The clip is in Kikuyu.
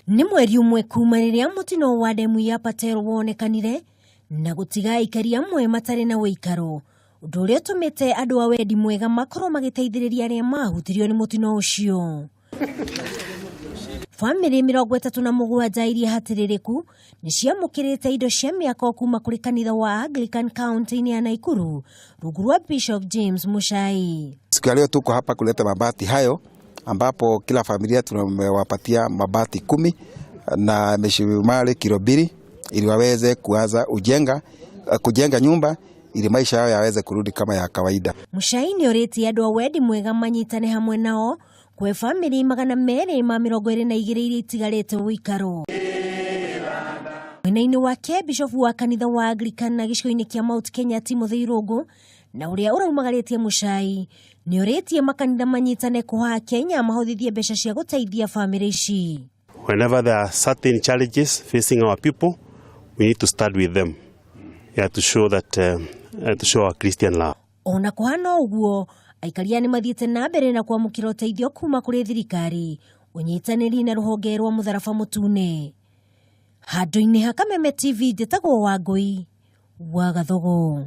Nĩ mweri ũmwe kuma rĩrĩa mũtino wa ndemu ya Patel wonekanire na gũtiga aikari amwe matarĩ na ũikaro, ũndũ ũrĩa ũtũmĩte andũ a wendi mwega makorwo magĩteithĩrĩria arĩa mahutirio nĩ mũtino ũcio. Bamĩrĩ 37 iria hatĩrĩrĩku nĩ ciamũkĩrĩte indo cia mĩako kuma kũrĩ kanitha wa Anglican kaunti-inĩ ya Naikuru rungu rwa Bishop James Muchai. Siku ya leo tuko hapa kuleta mabati hayo ambapo kila familia tumewapatia mabati 10 na mishumari kilo 2 ili waweze kuanza kujenga nyumba ili maisha yao yaweze kurudi kama ya kawaida. Muchai nĩ orĩtie andũ a wendi mwega manyitane hamwe nao kwe bamĩrĩ 222 iria itigarĩte ũikaro. Mwena-inĩ wake Bishop wa kanitha wa Anglican na gĩcigo-inĩ kĩa Mount Kenya Timothy Irũngũ na ũrĩa ũraumagarĩtie Muchai nĩ orĩtie makanitha manyitane kũha Kenya mahothithie mbeca cia gũteithia bamĩrĩ ici. Whenever there are certain challenges facing our people, we need to start with them. Yeah, to show that, to show our Christian love. Ona kũhana ũguo, aikaria nĩ mathiĩte na mbere na kwamũkĩra ũteithio kuma kũrĩ thirikari, ũnyitanĩri na rũhonge rwa mũtharaba mũtune. Handũ-inĩ ha Kameme TV njĩtagwo Wangũi wa Gathogo.